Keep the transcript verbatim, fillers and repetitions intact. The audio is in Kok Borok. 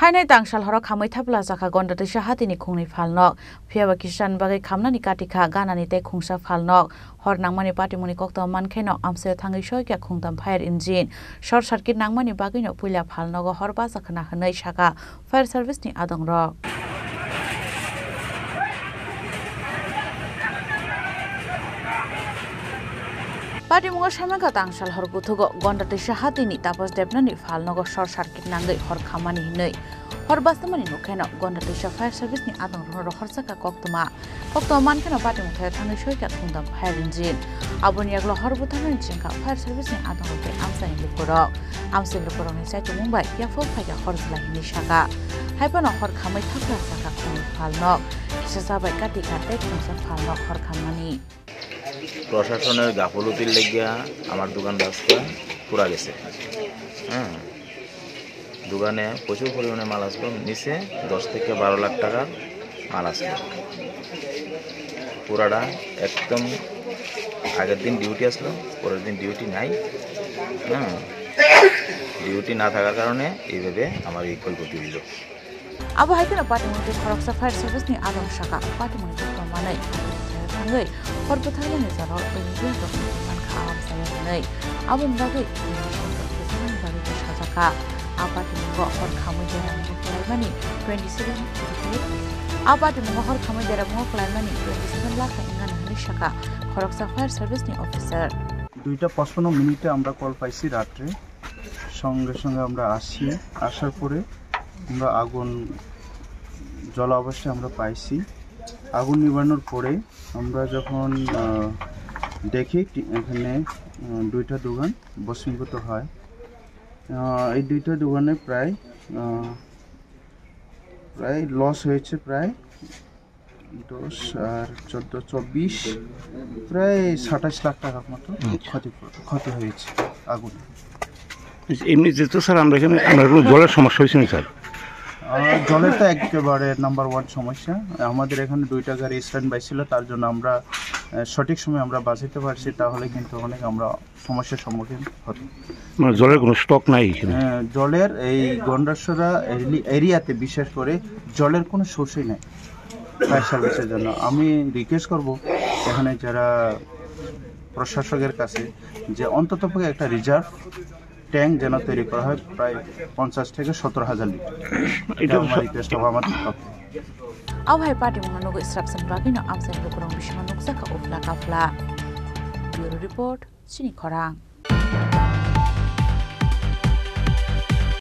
Phainai tangsal horo khamwi thapla chakha Gonda twisa hatini khungni phalnok. Phiyaba kisani bagwi khamnani katikha ganani tei khungsa phalnok. Hor nangmani patimungni koktwma mankheno amchaio thangwi soikha khungtam fire engine. Short circuit nangmani bagwino puila phalnogo hor bacha khna hwnwi sakha fire service ni adongrok. Patimungo samangkha tangsal hor buthugo Gonda twisa hatini Tapas Debnani phalnogo short circuit nangwi hor khammani hinwi. Hor bastamani nukheno Gonda twisa fire service ni adongrokno rohorjakha koktwma. Koktwma mankheno patimung thaio thangwi soikha khungtam fire engine. Aboni yaglo hor butharnani chengkha fire service ni adongrok tei amchaini lukurok. Amchaini lukurokni chaitumung bai yaphok phaikha hor jla hinwi sakha. Haiphano hor khamwi thapla chakha khungni phalnok. Kisa chabai katikha tei khungsa phalnok hor khammani. প্রশাসনের গাফলতির লাগিয়া আমার দোকান ব্যবসা পুরা গেছে। হ্যাঁ, দোকানে প্রচুর পরিমাণে মাল আসলো, নিচে দশ থেকে বারো লাখ টাকার মাল আসলো। পুরাটা একদম আগের দিন ডিউটি আসলো, পরের দিন ডিউটি নাই। হ্যাঁ, ডিউটি না থাকার কারণে এইভাবে আমার এই ক্ষয়ক্ষতি হইল। Abo hai kheno patimungni tei khoroksa fire service ni adong saka patimungni koktwma manwi thangwi hor bwtharnani jora o tei media rok mankha amchaio hwnwi. Aboni bagwi information rok bwchanani bagwi bo sajakha. A patimungo hor khamwi deramungo kwlaimani twenty seven, a patimungo hor khamwi deramungo kwlaimani twenty seven lakh wngmano hwnwi sakha khoroksa fire service ni officer. দুইটা পঁচপান্ন মিনিটে আমরা কল পাইছি রাত্রে। সঙ্গে সঙ্গে আমরা আসি, আসার পরে আমরা আগুন জ্বলা অবস্থায় আমরা পাইছি। আগুন নিবানোর পরে আমরা যখন, আহ, দেখি টি-, এখানে, আহ, দুইটা দোকান ভস্মীভূত হয়। আহ, এই দুইটা দোকানে প্রায়, আহ, প্রায় লস হয়েছে প্রায় দশ আর চোদ্দ, চব্বিশ, প্রায় সাতাশ লাখ টাকার মতো আচ্ছা। ক্ষতি, ক্ষতি হয়েছে আগুনে। এমনিতে তো স্যার, আমরা এখানে, আমরা কোনো জলের সমস্যা হয়েছে না স্যার? আহ, জলের তো একেবারে নাম্বার ওয়ান সমস্যা। আমাদের এখানে দুইটা গাড়ি স্ট্যান্ড বাই ছিল, তার জন্য আমরা, আহ, সঠিক সময় আমরা বাঁচাতে পারছি, তাহলে কিন্তু অনেক আমরা সমস্যার সম্মুখীন হতো। মানে জলের কোনো স্টক নাই এখানে? হ্যাঁ, জলের এই গন্ডাছড়া এরি-, এরিয়াতে বিশেষ করে জলের কোনো সোর্সই নাই ফায়ার সার্ভিসের জন্য। আমি রিকোয়েস্ট করব এখানে যারা প্রশাসকের কাছে যে অন্তত পক্ষে একটা রিজার্ভ ট্যাঙ্ক যেন তৈরি করা হয় প্রায় পঞ্চাশ থেকে সত্তর হাজার লিটার। এটা এটা আমার সব রিকোয়েস্ট হবে আমার তরফ থেকে। Abo hai patimungno nugwi srapsani bagwino amchaini lukurok bisingo nukjakha uphla kaphla. Bureau Report, Chini Khorang.